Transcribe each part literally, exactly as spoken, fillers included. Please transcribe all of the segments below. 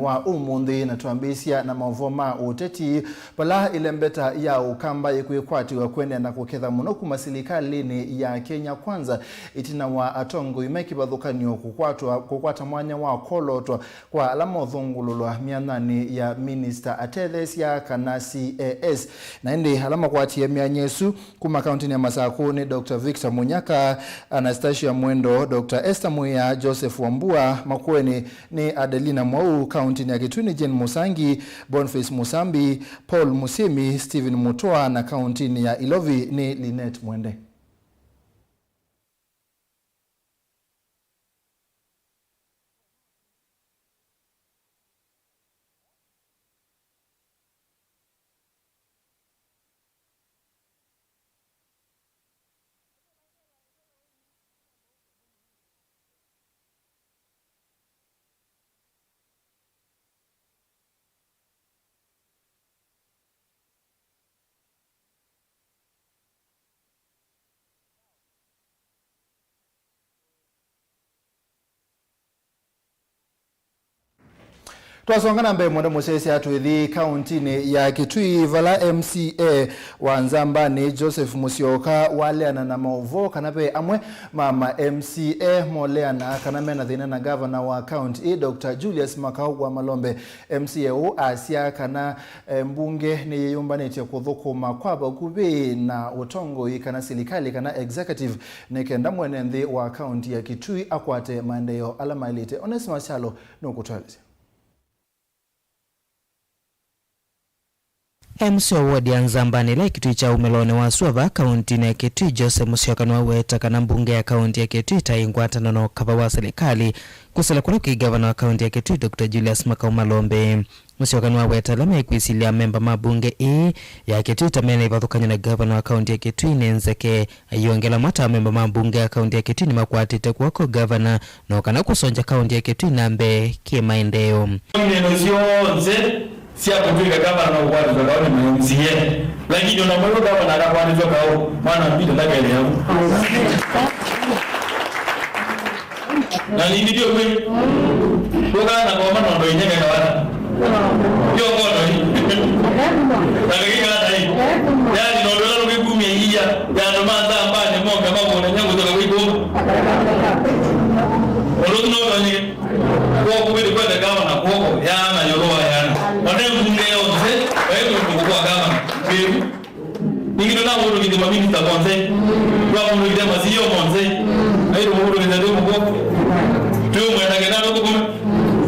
wa ũmũnthĩ, na twambĩĩsya na maũvoo ma ũteti, vala ĩlembeta ya Ũkamba yĩkwĩkwatĩw'a kũendeea na kũketha mũno kuma silikalĩnĩ ya Kenya Kwanza, ĩtina wa atongoi me kĩvathũkany'o kũkwatwa, kũkwata mwanya wa kwolotwa kwa ala mothũngũlũlwa myanyanĩ ya minista atetheesya kana C A S. Na ĩndĩ ala makwatie myanya ĩsu kuma kauntinĩ ya Masakũ nĩ Doctor Victor Munyaka, Anastasia Mwendo, Doctor Esther Muya, Joseph Wambua, Makueni nĩ Adelina Mwau, kauntinĩ ya Kitui nĩ Jane Musangi, Boniface Musambi, Paul Musimi, Stephen Mutua, na kauntinĩ ya Ilovi nĩ Linet Mwende. Twasonga na mbee mũno mũsyaĩĩsya twĩthi kauntinĩ ya Kitui, vala M C A wa Nzambanĩ Joseph Musyoka waleana na maũvoo kana ve amwe ma ma M C A moleana kana mena thĩna na ngavana wa kaunti ĩĩ Doctor Julius Makau wa Malombe. M C A ũũ asya kana, eh, mbunge nĩyĩyũmbanĩtye kũthũkũma kwa vakuvĩ na ũtongoi kana silikalĩ kana executive nĩ kenda mwene nthĩ wa kaunti ya Kitui akwate maendeeo ala maĩlĩte. Onesmus Kyalo nũkũtũelesya. M C A wa wodi ya Nzambanĩ ĩla ĩ Kitui kya umĩlonĩ wa sua vaa kauntinĩ ya Kitui, Joseph Musyoka nĩwaweta kana mbunge ya kaunti ya Kitui ĩtaĩ ngwatanĩo na ũkava wa silikalĩ kwĩsĩla kũla kwĩ ngavana wa kaunti ya Kitui, Doctor Julius Makau Malombe. Musyoka nĩwaweta ala mekwĩsilya amemba ma mbunge ĩĩ ya Kitui ta mena ĩvathũkany'o na ngavana wa kaunti ya Kitui nĩ nzeke. Aiongela mata amemba ma mbunge ya kaunti ya Kitui nĩmakwatĩte kw'oko ngavana no kana kũsongya kaunti ya Kitui na mbee kĩ maendeeo. Nthĩnĩ syonthe sya kũtw'ĩka ngavana na ũkwatĩtwe kaũ nĩ ma M C A, lakini ona mwĩw'e ngavana akakwatĩtwe kaũ, mwana wa Mbita ndakelea vu. Na nini ndio kwĩ? Ndũkana ngoma nondo inyekeka wata. Ndio ngono hii. Na kakika hata hii. Yaani nondo ĩla nũkĩkumya iya ya andũ ma Nzambanĩ moka mavũne nyangũ toka kwĩ kuma. Ũndũ ũsu no ũtonyeke. Kw'oko kwĩthĩ kwendekawa na kw'oko yaana yũlũ wa yaana. One mbunge yonthe, vaĩ kũndũ kwa gavana. Kĩu. Ningĩ tũnamũndũkĩthya maminista monthe. Twamũndũkĩthya ma C E O monthe. Aĩ tũmũndũkĩthya twĩ mũkwo. Twĩũmwenda kenda tũthũkũme.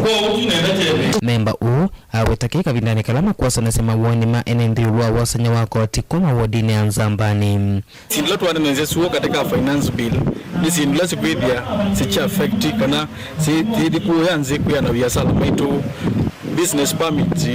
Kwa ũu tu nenda kyeve. Memba ũũ aweta kĩ kavindanĩ kala makwosanasya mawoni ma ene nthĩ ĩũlũ wa wosany'a wa koti kuma wodinĩ ya Nzambanĩ. Syĩndũ ila twanenenze syuo katika finance bill nĩ syĩndũ ila sikwĩthĩa sikya affect kana si, si, sikuya nzĩ kwĩana viasala maitũ, business permit,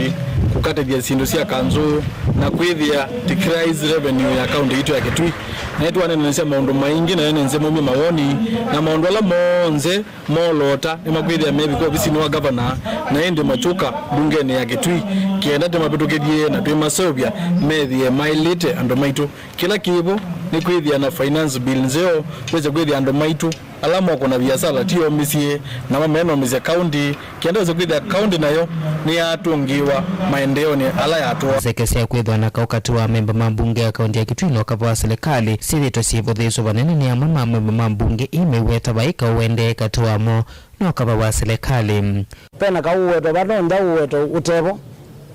kũkatĩthya syĩndũ sya kanzũ, na kwĩthĩa decrease revenue ya kaunti yitũ ya Kitui. Na nĩtwanenenze maũndũ maingĩ na nenenze maumye mawoni na maũndũ ala monthe moolota nĩmakwĩthĩa mevika ovisinĩ wa gavana, na ĩndĩ makyũka mbungenĩ ya Kitui kenda tũmavĩtũkĩthye na twĩmaseũvya methĩe maĩlĩte andũ maitũ. Kĩla kĩvo nĩ kwĩthĩa na finance bill nzeo, twĩse kwĩthĩa andũ maitũ ala mokũna viasala ti omĩsye, namo menomisya kaunti, kenda wĩse kwĩthĩa kaunti nayo nĩyatũngĩĩwa maendeeonĩ ala yatũa. Nzeke sya kwĩthwa na kaũ katĩ wa amemba ma mbunge ya kaunti ya Kitui na ũkava wa silikalĩ syĩthĩĩtwe syĩvũthĩĩswe vanene nĩ amwe ma amemba ma mbunge ii meweta vai kaũ ũendee katĩ wamo na ũkava wa silikalĩ. Vena kaũ ũwetwa vano, nda ũwetwa ũtevo,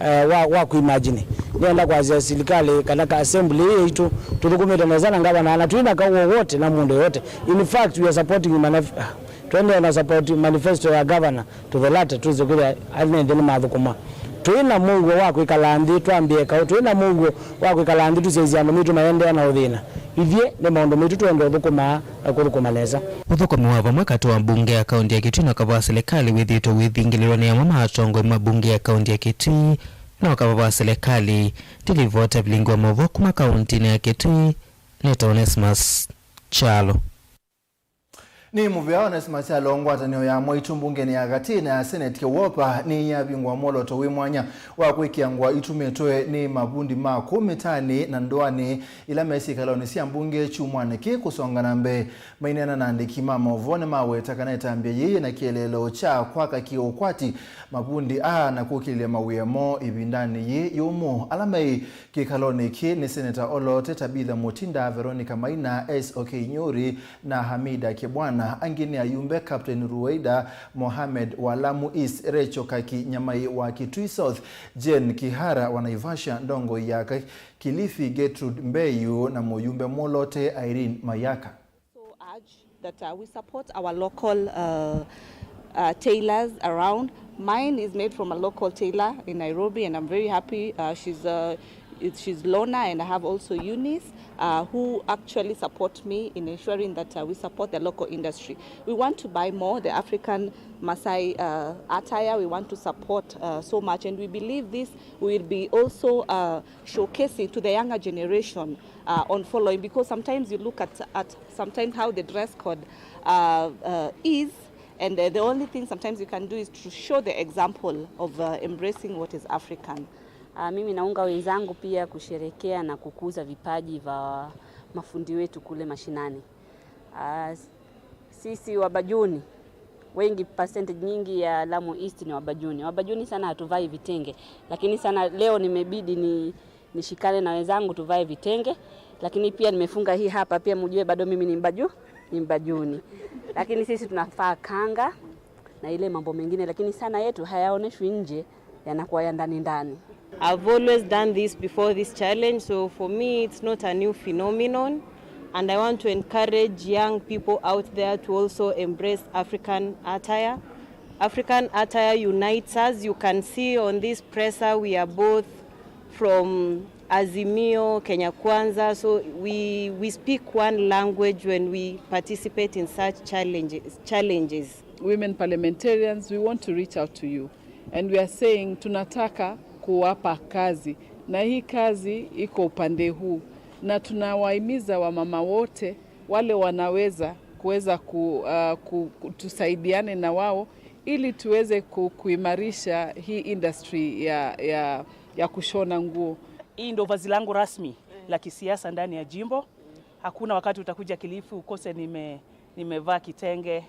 eh, wa, wa kuimagine. Nĩenda kwasya silikalĩ kana ka assembly ĩĩ yaitũ tũthũkũmĩte nesa na ngavana, na tũi na kaũ wowote na mũndũ yote. In fact, we are supporting manif-, ah, tũendee na support manifesto ya governor to the latter, twĩse kwĩthĩa anenthĩ nĩmathũkũma. Tũi na mũuo wa kwĩkala nthĩ twambĩe kaũ, tũi na mũuo wa kwĩkala nthĩ tũsyaisye andũ maitũ maendee na ũthĩna. Ithyĩ nĩ maũndũ maitũ twenda ũthũkũmaa na kũthũkũma nesa. Ũthũkũmi wa vamwe katĩ wa mbunge ya kaunti ya Kitui na ũkava wa silikalĩ wĩthĩĩtwe ũithingĩlĩlwa nĩ amwe ma atongoi ma mbunge ya kaunti ya Kitui na ũkava wa silikalĩ. Ndilivota vilingi wa maũvoo kuma kauntinĩ ya Kitui nĩ ta Onesmus Kyalo. Nĩ mũvea Onesmus Kyalo, ngwatanĩo ya Mwaitu mbungenĩ ya katĩ na ya Senate kĩwopa nĩyavingũa mwolooto wĩ mwanya wa kwĩkĩa ngũa itumĩtwe nĩ mavundi ma kũũ mĩtaanĩ na ndũanĩ ila mesĩ ikalonĩ sya mbunge kyumwanĩ kĩĩ kũsonga na mbee. Maineena na andĩki ma maũvoo nĩmaweta kana ĩtambya yĩĩ yĩna kĩeleelo kya kwaka kĩũkwati mavundi aa na kũkĩlĩlya mawĩa moo ĩvindanĩ yĩĩ yũmũ. Ala maĩ kĩkalonĩ kĩĩ nĩ Seneta Olote Tabitha Mutinda, Veronica Maina, S O K Nyuri na Hamida Kibwana. Angĩ nĩ ayumbe Captain Ruweida Mohamed wa Lamu East, Rachel Kaki Nyamai wa Kitui South, Jane Kihara wa Naivasha, Ndongoi ya Ka-, Kilifi Gertrude Mbeyu na mũyumbe Mwolote Irene Mayaka. So urge that, uh, we support our local, uh, uh, tailors around. Mine is made from a local tailor in Nairobi, and I'm very happy. Uh, she's, uh, it- she's Lona, and I have also Eunice, uh, who actually support me in ensuring that, uh, we support the local industry. We want to buy more the African Maasai, uh, attire. We want to support, uh, so much, and we believe this will be also, uh, showcasing to the younger generation, uh, on following, because sometimes you look at, at sometimes how the dress code, uh, uh, is, and, uh, the only thing sometimes you can do is to show the example of, uh, embracing what is African. Ah, mimi naunga wenzangu pia kusherekea na kukuza vipaji vya mafundi wetu kule mashinani. Ah, sisi Wabajuni wengi, percentage nyingi ya Lamu East ni Wabajuni. Wabajuni sana hatuvai vitenge, lakini sana leo nimebidi ni nishikane na wenzangu tuvae vitenge, lakini pia nimefunga hii hapa pia, mjue bado mimi ni Mbaju, ni Mbajuni. Lakini sisi tunavaa kanga na ile mambo mengine, lakini sana yetu hayaoneshwi nje, yanakuwa ya ndani ndani. I've always done this before this challenge, so for me it's not a new phenomenon, and I want to encourage young people out there to also embrace African attire. African attire unites us. You can see on this presser we are both from Azimio, Kenya Kwanza, so we, we speak one language when we participate in such challenges, challenges. Women parliamentarians, we want to reach out to you, and we are saying tunataka kuwapa kazi, na hii kazi iko upande huu, na tunawahimiza wamama wote wale wanaweza kuweza ku, uh, ku, ku, tusaidiane na wao ili tuweze ku, kuimarisha hii industry ya, ya, ya kushona nguo. Hii ndo vazi langu rasmi la kisiasa ndani ya jimbo. Hakuna wakati utakuja Kilifi ukose nime, nimevaa kitenge,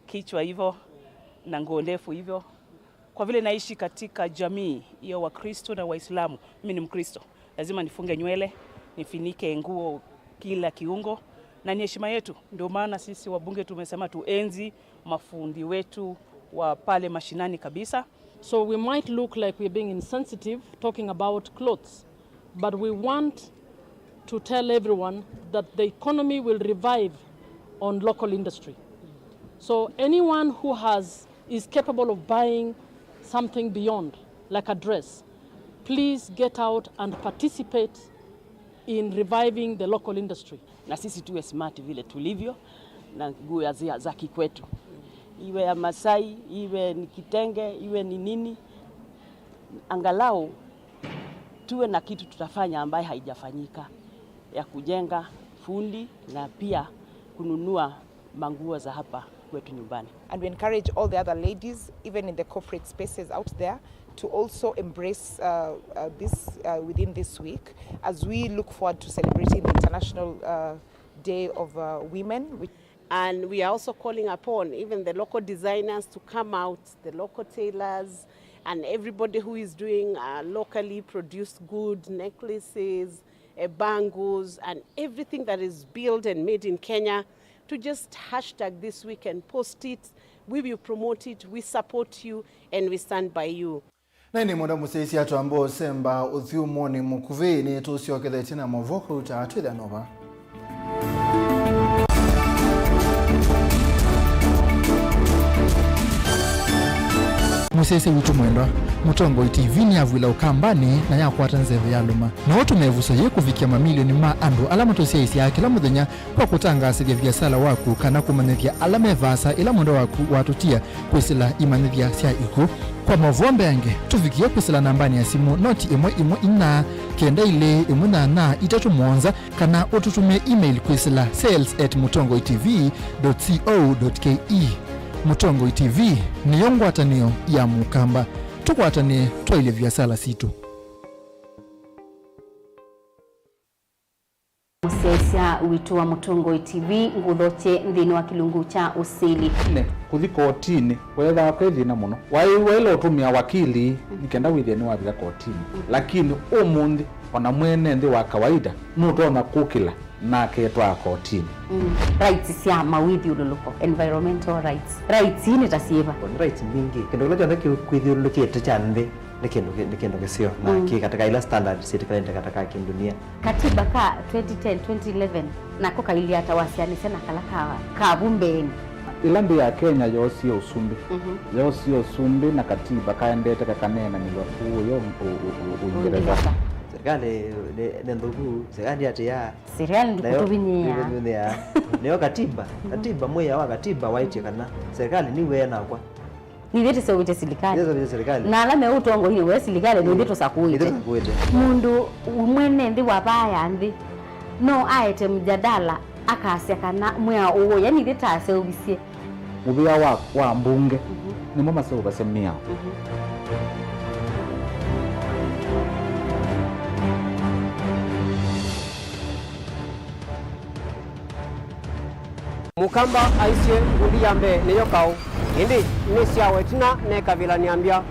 kichwa hivyo na nguo ndefu hivyo. Kwa vile naishi katika jamii ya Wakristo na Waislamu, mimi ni Mkristo, lazima nifunge nywele, nifinike nguo kila kiungo, na ni heshima yetu. Ndio maana sisi wabunge tumesema tuenzi mafundi wetu wa pale mashinani kabisa. So we might look like we're being insensitive talking about clothes, but we want to tell everyone that the economy will revive on local industry. So anyone who has, is capable of buying something beyond, like a dress, please get out and participate in reviving the local industry. Na sisi tuwe smart vile tulivyo na nguo ya zia-, za kikwetu, iwe ya Masai, iwe ni kitenge, iwe ni nini, angalau tuwe na kitu tutafanya ambaye haijafanyika, ya kujenga fundi na pia kununua manguo za hapa kwetu nyumbani. And we encourage all the other ladies, even in the corporate spaces out there, to also embrace, uh, uh, this, uh, within this week, as we look forward to celebrating the International, uh, Day of, uh, Women, which And we are also calling upon even the local designers to come out, the local tailors, and everybody who is doing, uh, locally produced good necklaces, uh, bangles, and everything that is built and made in Kenya, to just hashtag this week and post it. We will promote it, we support you, and we stand by you. Na ĩndĩ mwenda mũsyaĩĩsya twamba ũsemba ũthyũmũnĩ mũkuvĩ, nĩtũsyokethetye na maũvoo kũu ta twĩthĩa nova. Mũsyaĩĩsya witũ mwendwa, Mũtongoi T V nĩyavw'ĩla Ũkambanĩ na yakwata nzeve yalũma. No ũtũme ĩvuso yĩĩ kũvikĩa mamilioni ma andũ ala matũsyaĩĩsyaa kĩla mũthenya kwa kũtangaasĩthya viasala waku kana kũmanyĩthya ala me vaasa ĩla mwendwa waku watũtia kwĩsĩla imanyĩthya sya ikw'ũ. Kwa maũvoo mbeange, tũvikĩe kwĩsĩla nambanĩ ya simũ noti ĩmwe ĩmwe inya, kenda ilĩ, ĩmwe nyanya, itatũ mũonza, kana ũtũtũmĩe email kwĩsĩla sales at mũtongoi T V dot co dot K E. Mũtongoi T V nĩyo ngwatanĩo ya Mũkamba. Tũkwatanĩe twaĩlye viasala sitũ. Mũsyaĩĩsya witũ wa Mũtongoi T V ngũthokye nthĩnĩ wa kĩlungu kya ũsili. Ne, kũthi kotinĩ weethaa kwĩ thĩna mũno. Waĩ waĩle ũtũmĩa wakili nĩ kenda wĩthĩe nĩwavika kotinĩ. Lakini ũmũnthĩ, ona mwene nthĩ wa kawaida nũtonya kũkĩla na aketwaa kotinĩ. Mm. Rights sya mawĩthyũlũlũko, environmental rights. Rights ii nĩ ta syĩva? Nĩ rights mbingĩ. Kĩndũ kĩla kyonthe kĩ-, kwĩthyũlũlũkĩte kya nthĩ nĩ kĩndũ kĩ-, nĩ kĩndũ kĩseo na kĩ katika ila standard syĩtĩkĩlanĩte katika kĩndunia. Katiba ka twenty ten, twenty eleven nako kailyĩ ata wasyaanĩsya na kala ka, ka vu mbeenĩ? Ĩla nthĩ ya Kenya yoosie ũsumbĩ, yoosie ũsumbĩ na katiba kaendete kakaneenanĩw'a kũũ yo Ũ-, Ũ-, Ũ-, Ũingereza. Serikali nĩ, nĩ nthũku, serikali atĩa? Serikali ndĩkũtũvinyĩĩa. Nĩyo katiba, katiba, mwĩao wa katiba waĩtye kana serikali nĩw'e nakwa. Nithyĩ tũseũvĩtye silikalĩ. Nithyĩ tũseũvĩtye silikalĩ. Na ala me ũtongoinĩ we silikalĩ, nithyĩ tũsakũĩte. Nithyĩ tũsakũĩte. Mũndũ mwene nthĩ wa vaa ya nthĩ no aete mjadala akasya kana mwĩao ũũ, yani ithyĩ taseũvisye. Mũvĩa wa, wa mbunge nĩmo maseũvasya mĩao. Mũkamba aisye ngundi ya mbee nĩyo kaũ, ĩndĩ nĩsyawa ĩtina nekavĩlanĩa mbya.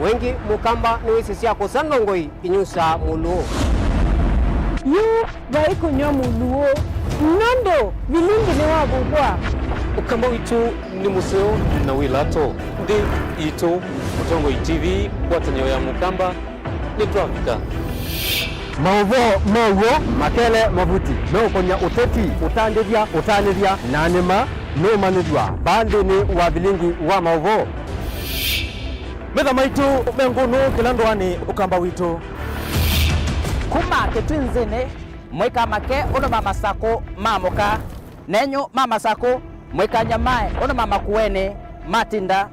Wengĩ Mũkamba nĩwĩsĩ sya kũsa ndongoi inyusaa mũlũũ. Yu vai kũnyw'a mũlũũ, nũndũ vilingi nĩwavuvwa. Ũkamba witũ nĩ mũseo na wĩ lato. Nthĩ itũ, Mũtongoi T V, ngwatanĩo ya Mũkamba. Nĩtwavika. Maũvoo ma w'o, makele, mavuti, meũkony'a ũteti, ũtandĩthya, ũtanĩthya, na nĩma nũũmanyĩthw'a vaa nthĩnĩ wa vilingi wa maũvoo. Metha maitũ me ngũnũ kĩla ndũanĩ Ũkamba witũ. Kuma kĩtwinzĩnĩ, mũikamake ũndũ ma masakũ ma mũka. Nenyu ma masakũ, mũikanyamae ũndũ ma makuenĩ matinda.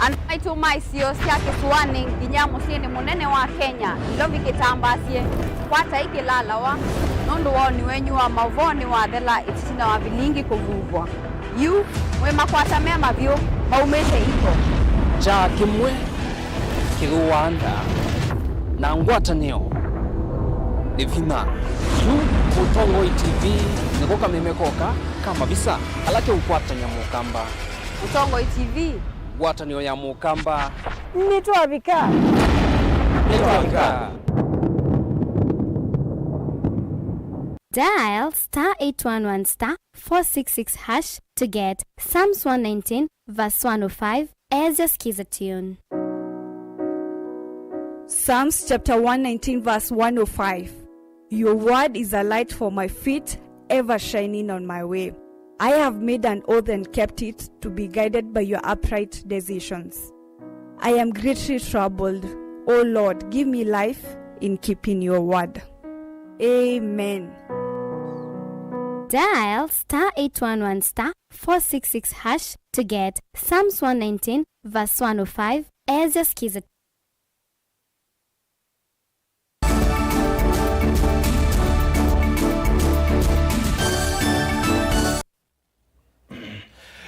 Andũ maitũ ma isio sya kĩsũanĩ nginya mũsyĩnĩ mũnene wa Kenya, Nairobi kĩtambaasye, kwatai kĩlalawa, nũndũ waoni wenyu wa maũvoo nĩwathela ĩtina wa vilingi kũvuvwa. Yu, mwĩ makwata me mavyũ, maumĩte iko. Kyaa kĩmwe kĩthũaa nda, na ngwatanĩo nĩ vinya. Yu Mũtongoi T V nĩko kameme koka ka mavisa ala keũkwatany'a Mũkamba. Mũtongoi T V. Ngwatanĩo ya Mũkamba. Nĩtwavika. Nĩtwavika. Dial star eight one one star four six six hash to get Psalms one nineteen verse one oh five as your Skiza tune. Psalms chapter one nineteen verse one oh five. Your word is a light for my feet, ever shining on my way. I have made an oath and kept it, to be guided by your upright decisions. I am greatly troubled. O Lord, give me life in keeping your word. Amen. Dial star eight one one star four six six hash to get Psalms one nineteen verse one oh five as your Skiza.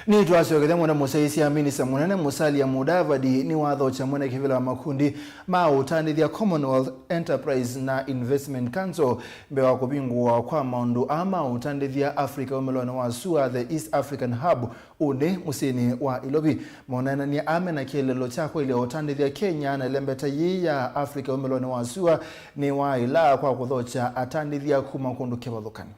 Nĩtwasyokethya mwene mũsyaĩĩsya, Minista Mũnene Musalia Mudavadi nĩwathokya mwene kĩvĩla wa makundi ma ũtandĩthya Commonwealth Enterprise na Investment Council mbee wa kũvingũwa kwa maũndũ aa ma ũtandĩthya Africa wumĩlonĩ wa sua, the East African Hub, ũnĩ mũsyĩnĩ wa Ilovi. Maũneenany'a aa mena kĩeleelo kya kwaĩlya ũtandĩthya Kenya na ĩlembeta yĩĩ ya Africa wumĩlonĩ wa sua nĩwaĩla kwa kũthokya atandĩthya kuma kũndũ kĩvathũkany'o.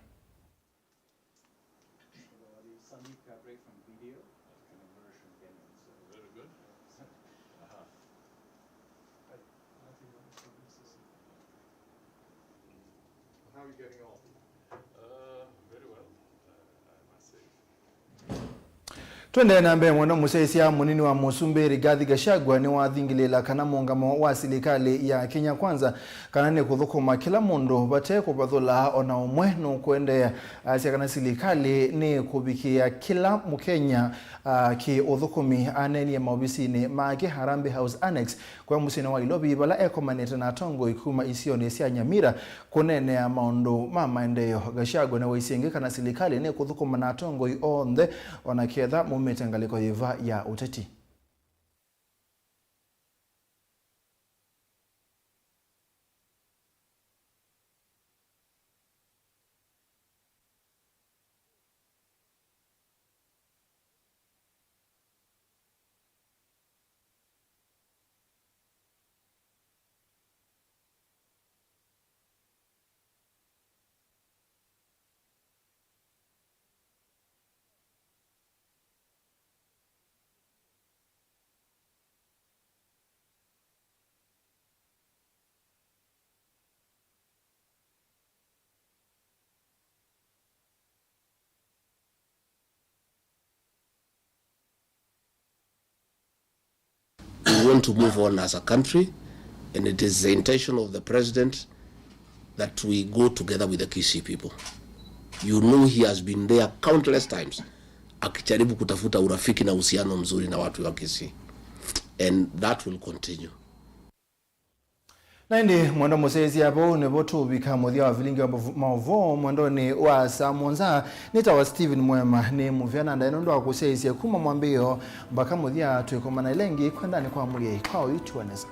Twendee na mbee, mwendwa mũsyaĩĩsya, mũnini wa mũsumbĩ Rigathi Gachagua nĩwathingĩlĩĩla kana mũũngamo wa silikalĩ ya Kenya Kwanza kana nĩ kũthũkũma kĩla mũndũ vate kũvathũla ona ũmwe nũkũendeea. Asya kana silikalĩ nĩ kũvikĩa kĩla Mũkenya, a, kĩ ũthũkũmi. Aneenie maovisinĩ make Harambee House Annex kũya mũsyĩnĩ wa Ilovi, vala ekomanĩte na atongoi kuma isionĩ sya Nyamira kũneenea maũndũ ma maendeeo. Gachagua nĩwaisye ĩngĩ kana silikalĩ nĩkũthũkũma na atongoi onthe, ona ketha maumĩte ngalĩko yĩva ya ũteti. We want to move on as a country, and it is the intention of the president that we go together with the Kisii people. You know he has been there countless times akijaribu kutafuta urafiki na uhusiano mzuri na watu wa Kisii, and that will continue. Na ĩndĩ, mwendwa mũsyaĩĩsya, vau nĩvo tũũvika mũthya wa vilingi wa mavu-, maũvoo mwendonĩ wa saa mũonza. Nĩtawa Stephen Mwema, nĩ mũvea na ndaĩ nũndũ wa kũsyaĩĩsya kuma mwambĩĩo mbaka mũthya. Twĩkomana ĩla ĩngĩ kwendanĩ kwa Mwĩai. Kwa oyu, tuonesa.